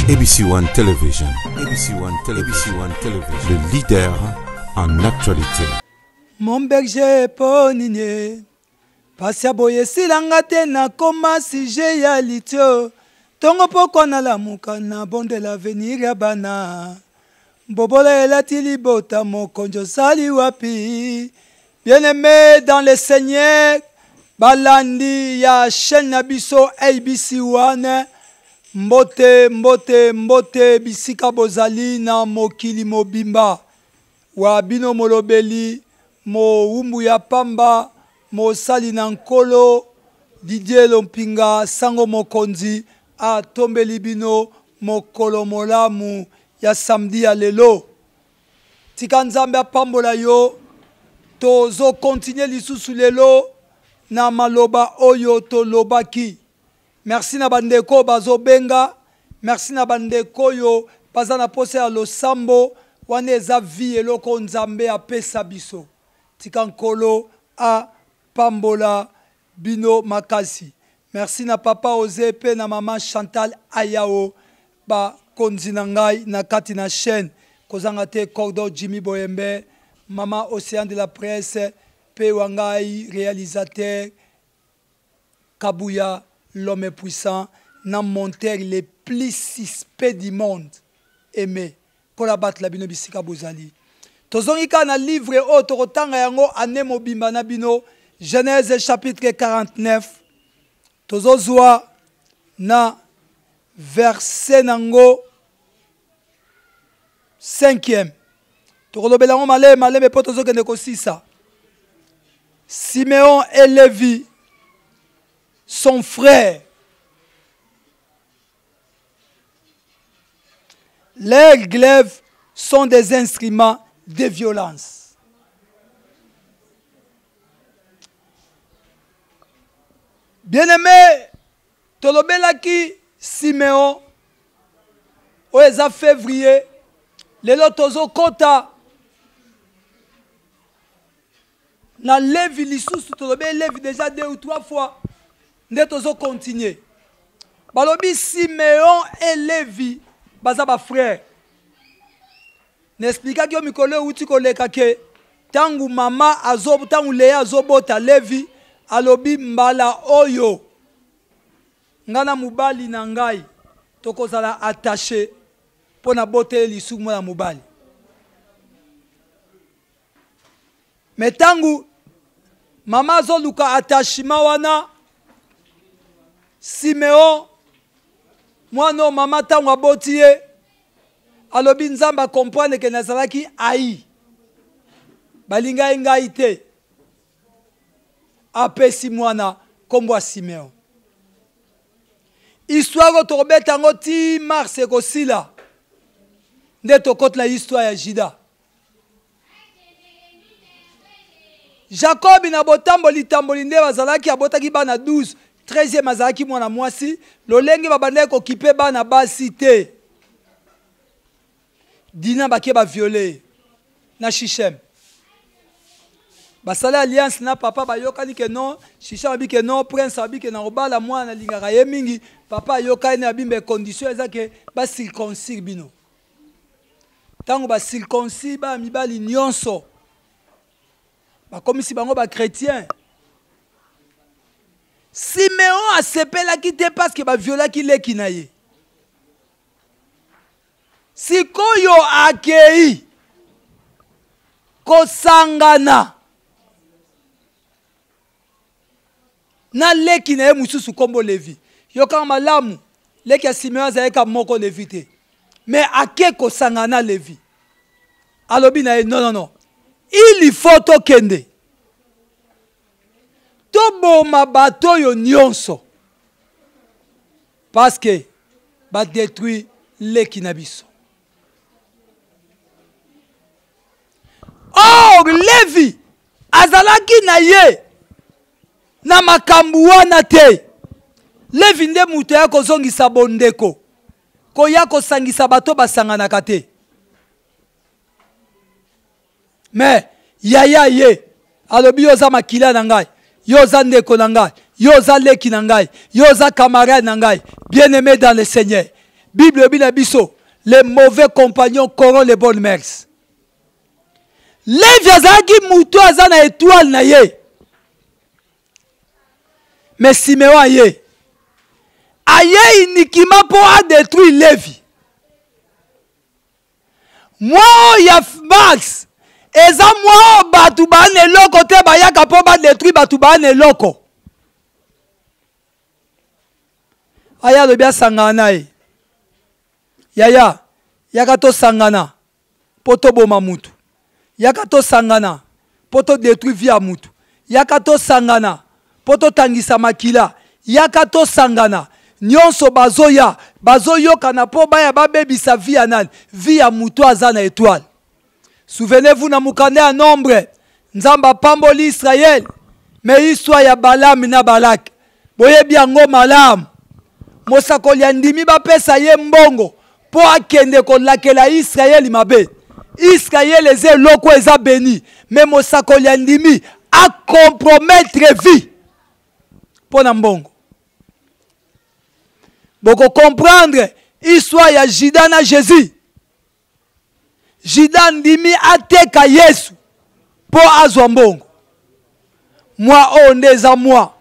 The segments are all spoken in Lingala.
ABC One Television, ABC One Television, ABC One Television, le leader en actualité. Mon berger mpo nini pasi ya boye esila nga te nakoma sujet ya litio ntongo pokwa nalamuka nabondela avenir ya bana bobola elati libota mokonzi osali wapi bien-aimé dans le seigneur balandi ya chaîne na biso abc 1 mbote mbote mbote bisika bozali na mokili mobimba wa bino molobeli mowumbu ya pamba mosali na nkolo didier lompinga sango mokonzi atombeli bino mokolo molamu ya samedi ya lelo tika nzambe apambola yo tozo kontinue lisusu lelo na maloba oyo tolobaki merci na bandeko bazobenga merci na bandeko oyo baza na posa ya losambo wana eza vie eloko nzambe apesa biso tika nkolo apambola bino makasi merci na papa oze mpe na mama chantal ayao bakonzi na ngai na kati na chaîne kozanga te cordon jimmy boyembe mama océan de la presse mpe wa ngai réalisateur kabuya l'homme puissant na monteur le plus suspect du monde aimé Nkolo abatela bino bisika bozali. Tozongi kaka na livre oyo tokotanga yango année mobimba na bino, Genèse chapitre 49. Tozozwa na verset nango 5e. Tokolobela yango malembe malembe mpo tozokende kosisa. Simeon et Levi, son frère, Leurs glaives sont des instruments de violence. Bien-aimé, tolobelaki Simeon oyo eza février lelo tozokota na levi lisusu tolobeli levi déjà deux ou trois fois nde tozo continuer balobi simeon et levi baza bafrère na explikaki yo mikolo euti koleka ke ntango mama azo ntango leya azobota levi alobi mbala oyo ngai na mobali na ngai tokozala attaché mpo na botele lisusu mwana mobali me ntango mama azoluka attachement wana simeon mwana oyo mama ntango aboti ye alobi nzambe akomprendre ke nazalaki ai balingai ngai te apesi mwana nkombo ya simeon histoire oyo tokobeta yango ti mars ekosila nde tokoti na histoire ya juda Jacob na botamboli tamboli nde bazalaki abotaki bana 12 13e azalaki mwana mwasi lolenge babandaki kokipe bana basi te dina bake baviole ye na shishem basali alliance na papa bayokani ke non shishem abi ke non prince abi ke nakobala mwana nalingaka ye mingi papa ayokani na bimbe condition eza ke bacirconcire bino ntango bacirconcis bana mibali nyonso bakomisi bango bachrétien simeon asepelaki te parceke baviolaki leki na ye sikoyo akei kosangana na leki na ye mosusu nkombo levi yokanga malamu leki ya simeon azalaki ka moko levi te me ake kosangana na levi alobi na ye non non non il faut tokende toboma bato oyo nyonso parce que badetruire leki na biso or levi azalaki na ye na makambo wana te levi nde moto ya kozongisa bondeko koya kosangisa bato basanganaka te me yaya ye alobi yo oza makila na ngai yo oza ndeko na ngai yo oza leki na ngai yo oza camarade na ngai bien aimé dans le seigneur Bible elobi na biso, les mauvais compagnons corrompent les bonnes mœurs. Levi azalaki moto aza na étoile na ye. Mais Simeon aye. Aye uniquement mpo adétruire Levi. Mwa oyo ya Max eza mwa oyo bato baa na eloko te bayaka mpo badétruire bato baa na eloko. Aya alobi asangana na ye. Yaya, yaka tosangana mpo toboma mutu. Yaka tosangana mpo todétruire vie ya mutu. Yaka tosangana mpo totangisa makila. Yaka tosangana. Nyonso bazoya, bazoyokana mpo baya babebisa vie ya nani? Vie ya mutu aza na étoile. Souvenez-vous na mokanda ya Nombre, Nzambe apamboli Israël, mais histoire ya Balaam na Balak, boyebi yango malamu. Mosakoli andimi bapesa ye mbongo mpo akende kolakela Israël mabe. Israël eza eloko eza beni, mais mosakoli andimi a compromettre vie mpo na mbongo. Boko comprendre histoire ya Judas na Jésus. Judas andimi ateka Yesu mpo azwa mbongo. Mwa oyo nde eza mwa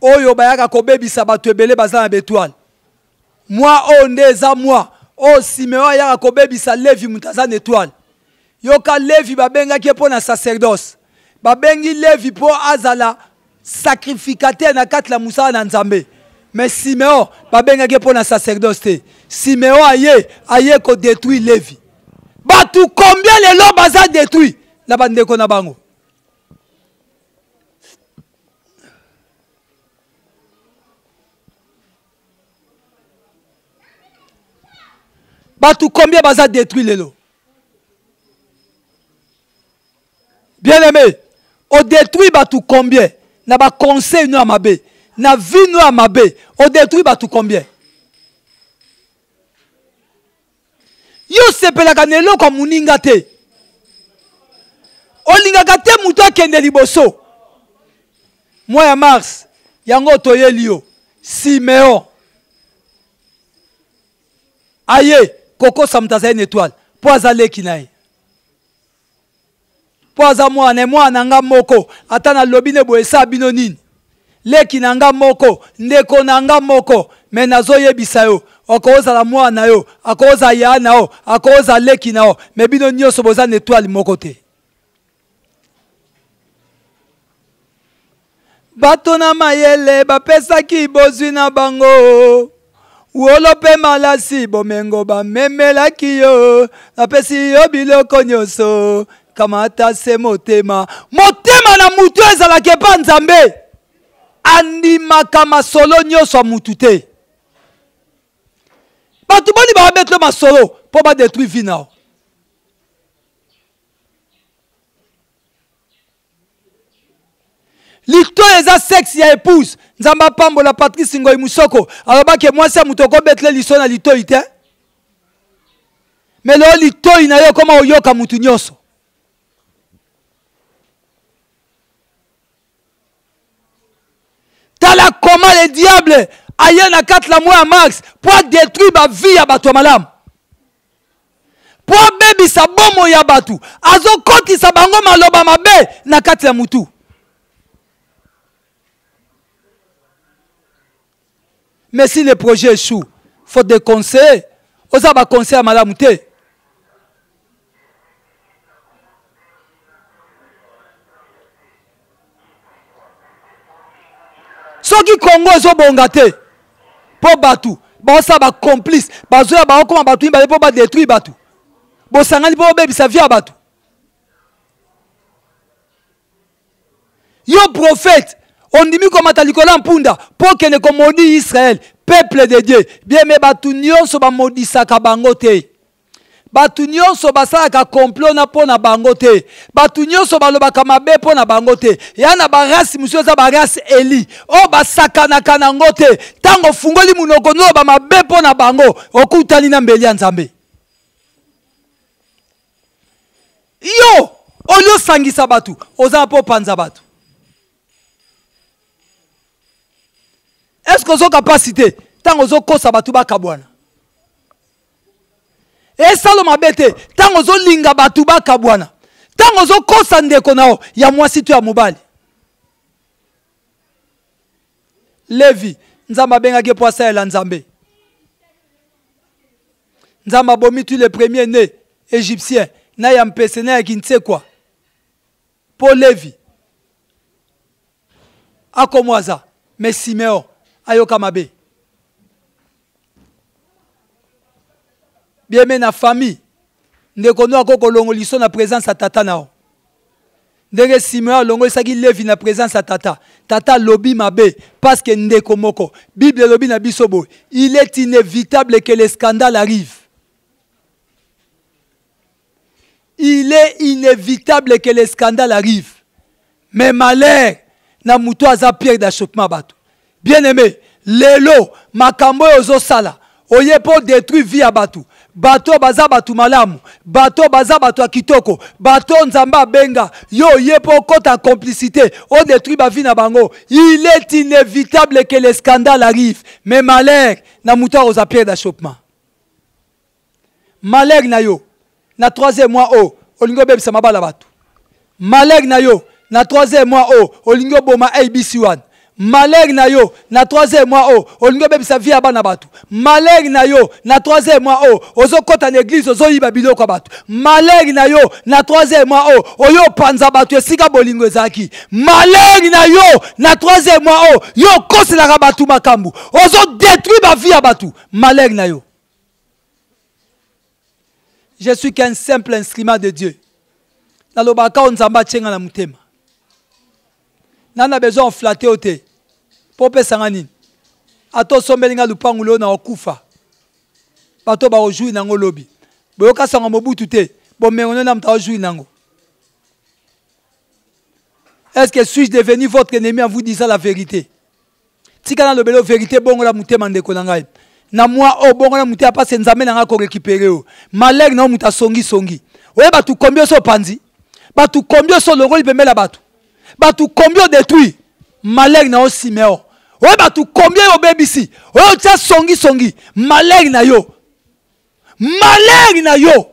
oyo bayaka kobebisa bato ebele baza na betoile. Mwa oyo nde eza mwa oyo Simeon ayaka kobebisa Levi moto aza na etoile. Yoka Levi babengaki ye mpo na sacerdoce. Babengi Levi mpo azala sacrificateur na kati na mosala na Nzambe. Mais Simeon babengaki ye mpo na sacerdoce te. Simeon aye aye ko détruire Levi. Bato combien lelo baza détruit na bandeko na bango? Bato combien baza détruit lelo? Bien aimé, o détruit bato combien na ba conseil no ya mabe, na vie no ya mabe, o détruit bato combien? Yo osepelaka na eloko ya moninga te, olingaka te moto akende liboso. Mois ya mars yango toyeli yo Simeon aye kokosa moto azali na etoile mpo aza leki na ye, mpo aza mwana ye, mwana na nga moko, ata nalobi ne boye esala bino nini? Leki na nga moko, ndeko na nga moko, me nazoyebisa yo, okozala mwana na yo, akozala ya na yo, akozala leki na yo, me bino nyonso boza na etoile moko te. Bato na mayele bapesaki bozwi na bango, wolo mpe malasi, bomengo bamemelaki yo. Napesi yo biloko nyonso, kamata se motema. Motema na mutu ezalaka epa Nzambe, andimaka masolo nyonso ya mutu te. Bato boni babetlo masolo mpo badetruire vie na yo? Litoyi eza sexe ya épouse. Nzambe apambola Patrice Ngoyi Musoko, alobaki mwasi ya moto okobetele liso na litoyi te. Mais lelo litoyi na yo ekoma oyoka motu nyonso. Tala comment le diable aye na kati la mois ya mars po adétruire ba vie ya bato ya malamu, po abebisa bomoi ya bato, azokotisa bango maloba mabe na kati ya mutu. Mais si le projet échoue, faut de conseiller, oza ba conseil ya malamu te. Soki Congo ezobonga te mpo bato baosala ba complice, bazoya baokoma bato mibale mpo badétruire bato, bosangani mpo bobebisa vie ya bato. Yo prophète, ondimi komata likolo ya mpunda mpo okende komodi Israël, peuple de Dieu. Bien mais bato nyonso bamodisaka bango te. Bato nyonso basalaka complot na mpo na bango te. Bato nyonso balobaka mabe mpo na bango te. Ya na ba race mosusu eza ba race Eli oyo basakanaka nango te. Ntango ofungoli monoko noloba mabe mpo na bango, okutani na mbeli ya Nzambe. Yo olie osangisa bato, oza mpo opanza bato. Est-ce que ozoka mpasi te ntango ozokosa bato bakabwana? Esalo mabe te ntango ozolinga bato bakabwana, ntango ozokosa ndeko na yo ya mwasi to ya mobali. Levi, Nzambe abengaki ye mpo asalela Nzambe. Nzambe abomi tu le premier né égyptien na ya mpese na ya kintsekwa mpo Levi akomwaza, mais Simeon ayoka mabe. Bien-aimé na famille, ndeko no akoki kolongoliso na présence ya tata na yo. Ndenge Simeon alongolisaki Levi na présence ya tata, tata alobi mabe parce que ndeko moko. Bible elobi na biso boye, il est inévitable que le scandale arrive. Il est inévitable que le scandale arrive. Mais malheur na moto aza pierre d'achoppement bato. Bien aimé, lelo makambo oyo ozosala, oye mpo détruire vie ya bato. Bato baza bato malamu, bato baza bato ya kitoko, bato Nzambe abenga yo, oye mpo okota complicité, odétruire ba vie na bango. Il est inévitable que le scandale arrive. Mais malheur na moto akoza pierre d'achoppement. Malheur na yo na troisième mois oyo olingi obebisa mabala bato. Malheur na yo na troisième mois oyo olingi oboma ABC 1. Malheur na yo na troisième mois oyo olingi obebisa vie ya bana bato. Malheur na yo na troisième mois oyo ozokɔta na église ozoyiba biloko ya bato. Malheur na yo na troisième mois oyo oyo opanza bato esika bolingo ezalaki. Malheur na yo na troisième mois oyo yo okoselaka bato makambo, ozodétruire ba vie ya bato. Malheur na yo. Je suis qu'un simple instrument de Dieu. Nalobaka oyo Nzambe atie nga na motema. Nana besoin oflate yo te. Po opesa nga nini? Ata osombeli nga lupangu lelo na okufa. Bato bakojouir nango lobi. Boyoka sango Mobutu te. Bomengo nde na moto aojouir nango. Est-ce que suis-je devenu votre ennemi en vous disant la vérité? Tika nalobela yo vérité, bongola motema ndeko na ngai. Na mwa oyo bongola motema parce que Nzambe na ngai akorécupérer yo. Malheur na yo moto asongisongi. Oye bato combien oso opanzi? Bato combien oso olongoli pembeni ya bato? Bato combien odétruit? Malheur na yo Simeon. Oye bato combien yo obebisi? Oye otia songisongi. Malheur na yo. Malheur na yo.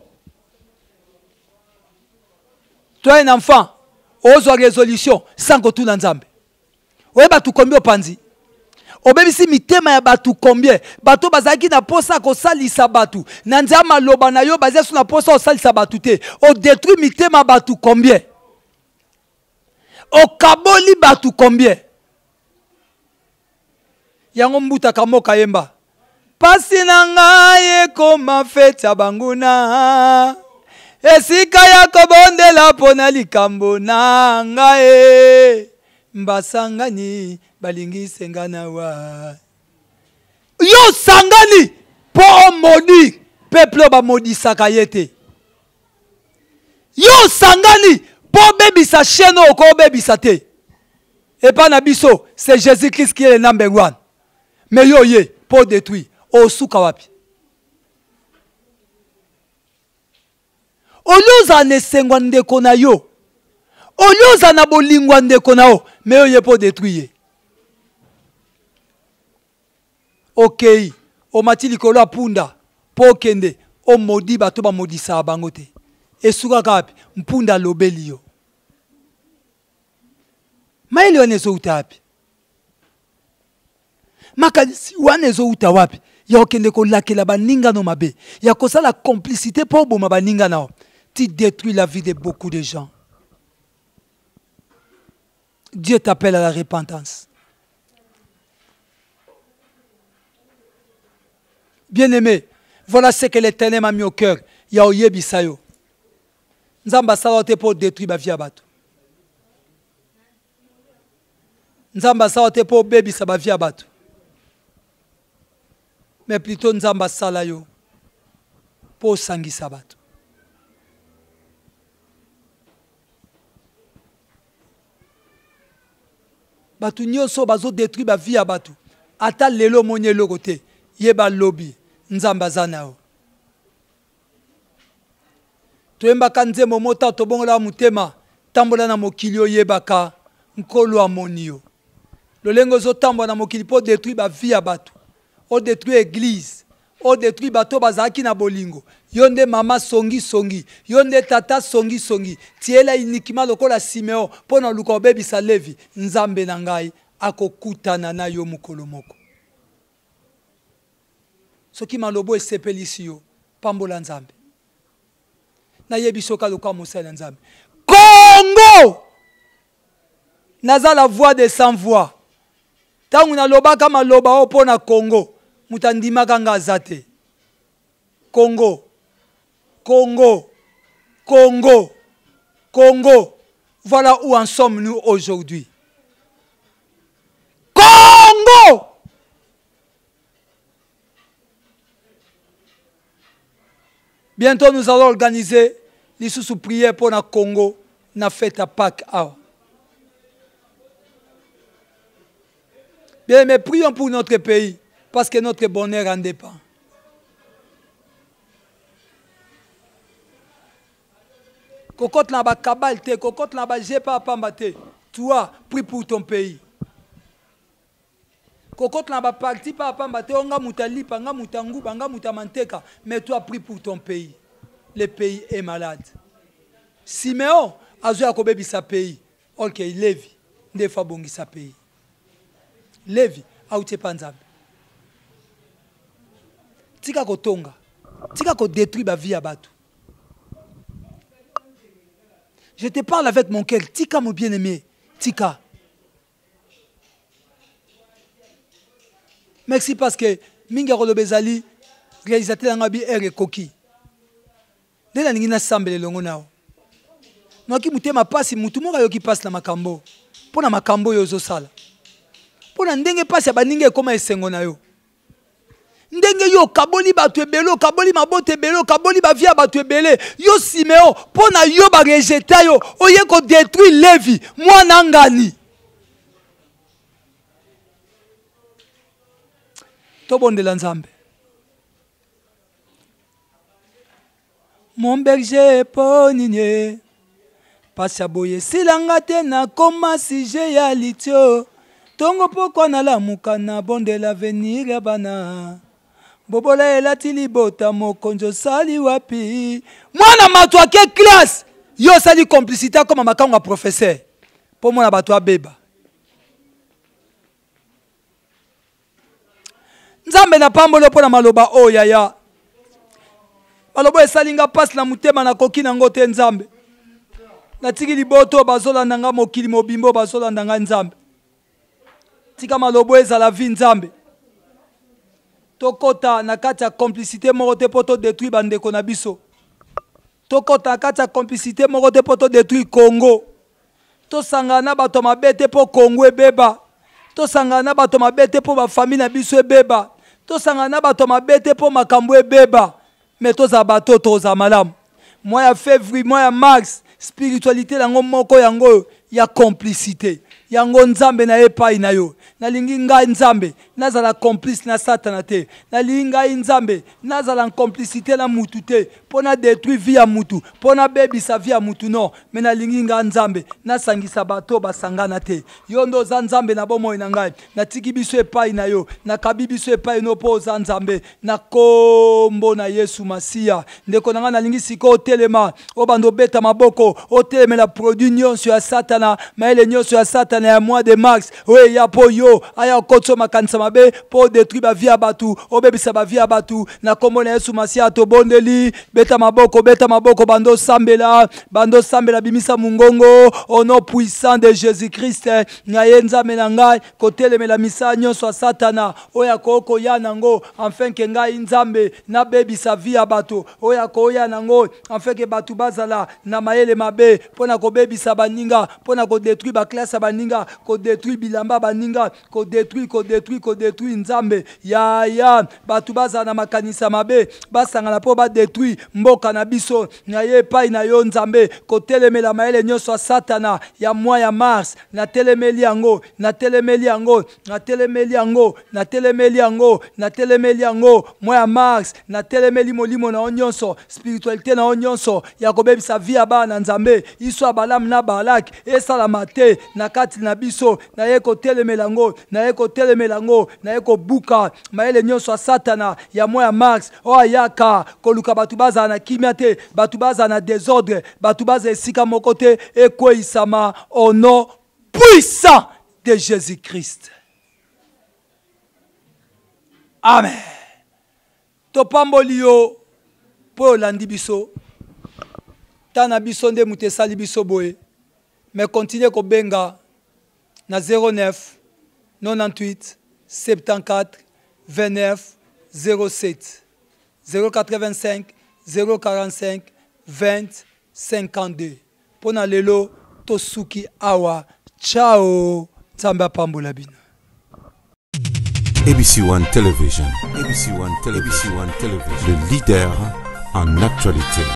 Toi un enfant, ozwa résolution sans kotuna Nzambe. Oye bato combien opanzi? Obebisi mitema ya bato combien? Bato bazalaki na posa kosalisa bato. Na nzela maloba na yo bazali na posa kosalisa bato te. Odétruit mitema bato combien? Okaboli bato combien? Yango mbuta kamoka yemba. Pasi na ngai ekoma feti ya banguna. Esika ya kobondela mpo na likambo na ngai. Mbasangani balingi senga na wa. Yo sangani mpo omodi peuple oyo bamodisaka ye te. Yo sangani mpo obebisa chaîne oyo okobebisa te. Epa na biso, c'est Jésus-Christ qui est le number one. Mais yo ye mpo détruire, osuka wapi? Oyo ozala na esengo ya ndeko na yo, oyo ozala na bolingo ya ndeko na yo, mais yo ye mpo détruire ye. Okei, omati likolo ya punda mpo okende omodi bato bamodisaka bango te. Esukaka wapi? Mpunda alobeli yo. Mayele wana ezowuta wapi? Makanisi wana ezowuta wapi? Ya kokende kolakela baninga no mabe, ya kosala complicité mpo oboma baninga na yo. Tu détruis la vie de beaucoup de gens. Dieu t'appelle à la repentance. Bien-aimé, voilà ce que l'Éternel m'a mis au cœur. Ya oyebisa yo. Nzambe asala te mpo détruire ba vie ya bato. Nzambe asala te mpo obebisa ba vie ya bato. Mais plutôt Nzambe asala yo mpo osangisa bato. Bato nyonso bazo détruire ba vie ya bato. Ata lelo omoni eloko te, yeba lobi Nzambe aza na yo. Toyembaka nzembo mota tobongola motema, tambola na mokili oyebaka nkolo amoni yo. Lolenge ozotambola na mokili mpo détruire ba vie ya bato, o détruire église, Odetruire bato bazalaki na bolingo. Yo nde mama songi songi, yo nde tata songi songi. Tiela uniquement lokola Simeon mpo na luka obebisa Levi. Nzambe na ngai akokutana na yo mokolo moko. Soki malobo esepelisi yo, pambola Nzambe. Nayebi soki aloka mosali na Nzambe. Congo! Naza la voix de sans voix. Ntango nalobaka maloba oyo mpo na Congo, moto andimaka nga aza te. Congo, Congo, Congo, Congo. Voilà où en sommes-nous aujourd'hui. Congo! Bientôt nous allons organiser lisusu prière pour na Congo na fête à Pâques awa. Bien mais prions pour notre pays parce que notre bonheur en dépend. Kokota na ba cabale te, kokota na ba jeu pa pamba te. Toi, prie pour ton pays. Kokota na ba parti pa pamba te, nga moto ya lipa, nga moto ya nguba, nga moto ya manteka, mais toi prie pour ton pays. Le pays est malade. Simeon azo ya kobebisa pays. Ok, Levi nde fa bongisa pays. Levi auti epa Nzambe. Tika kotonga, tika ko détruire ba vie ya bato. Je te parle avec mon cœur. Tika mon bien-aimé. Tika. Merci parce que mingi ya koloba ezali réalisateur yanga bi heure ekoki nde nalingi nasambela elongo na yo noki motema mpasi motu moko ayoki mpasi na makambo mpo na makambo oyo ozosala mpo na ndenge mpasi ya baninga ekoma esengo na yo ndenge yo okaboli bato ebele okaboli mabota ebele okaboli bavie ya bato ebele yo simeo mpo na yo barejeta yo oye kodetruire levi mwana ngani tobondela nzambe Mon berger po nini pasi ya boye esila nga te nakoma sujet ya litio tongo pokwa nalamuka nabondela avenir ya bana bobola elati libota mokonzi osali wapi mwana mato ake classe yo osali complicité akoma makango ya professeur mpo mwana bato abeba Nzambe napamboli yo mpo na maloba oyo yaya. Maloba oyo esali nga mpasi na motema nakoki nango te Nzambe. Natiki libota oyo bazolanda nga mokili mobimba oyo bazolanda nga Nzambe. Tika maloba oyo ezala vie Nzambe. Tokota na kati ya complicité moko te mpo to détruire bandeko na biso. Tokota na kati ya complicité moko te mpo to détruire Congo. Tosangana na bato ya mabe te mpo Congo ebeba. Tosangana na bato ya mabe te mpo bafamille na biso ebeba. Tosangana na bato ya mabe te mpo makambo ebeba. Mais tozala bato oyo tokozala malamu. Mois ya février, mois ya mars, spiritualité yango moko yango oyo ya complicité. Yango Nzambe na ye epai na yo. Nalingi ngai Nzambe nazala complice na Satana te. Nalingi ngai Nzambe nazala en complicité na mutu te mpo na détruire vie ya mutu, mpo na bebisa vie ya mutu non. Me nalingi ngai Nzambe nasangisa bato basangana te. Yo nde oza Nzambe na bomoi na ngai. Natiki biso epai na yo, nakabi biso epai no mpo oza Nzambe na kombo na Yesu Masiya. Ndeko na ngai, nalingi sikoyo otelema, obanda obeta maboko, otelemela produit nyonso ya Satana, mayele nyonso ya Satana ya mois de mars oyo eya mpo yo aya okotisa makanisa mabe mpo odetruire bavie ya bato, obebisa bavie ya bato. Na kombo na Yesu Masiya tobondeli. Beta maboko, beta maboko, banda osambela, banda osambela, bimisa mongongo au nom puissant de Jésus-Christ. Na ye Nzambe na ngai, kotelemela misala nyonso ya Satana oyo akoki koya nango afin ke ngai Nzambe nabebisa vie ya bato, oyo akoya nango afin ke bato bazala na mayele mabe mpo na kobebisa baninga, mpo na kodetruire baklase ya baninga, kodetruire bilamba baninga, kodetruire, kodetruire, kodetruire. Nzambe yaya, bato bazala na makanisi mabe, basangana mpo badetruire mboka na biso. Na ye epai na yo Nzambe, kotelemela mayele nyonso ya Satana ya mois ya mars, natelemeli yango, natelemeli yango, natelemeli yango, natelemeli yango, natelemeli yango. Mois ya mars, natelemeli molimo na yo nyonso, spiritualité na yo nyonso ya kobebisa vie ya bana na Nzambe. Iso ya Balaam na Balak esalama te na kati. kati na biso. Naye kotelemela yango, naye kotelemela yango, naye kobuka mayele nyonso ya Satana ya mwa ya Marx oyo ayaka koluka bato bazala na kimia te, bato bazala na desordre, bato bazala esika moko te. Ekweyisama au nom puissant de Jésus-Christ. Amen. Topamboli yo mpo olandi biso. Ta na biso nde moto esali biso boye. Mais continue kobenga na 09 98 74 29 07 085 045 20 52. Mpo na lelo tosuki awa. Ciao, Nzambe apambola bino. ABC One Television, ABC One Television, ABC One Television, le leader en actualité.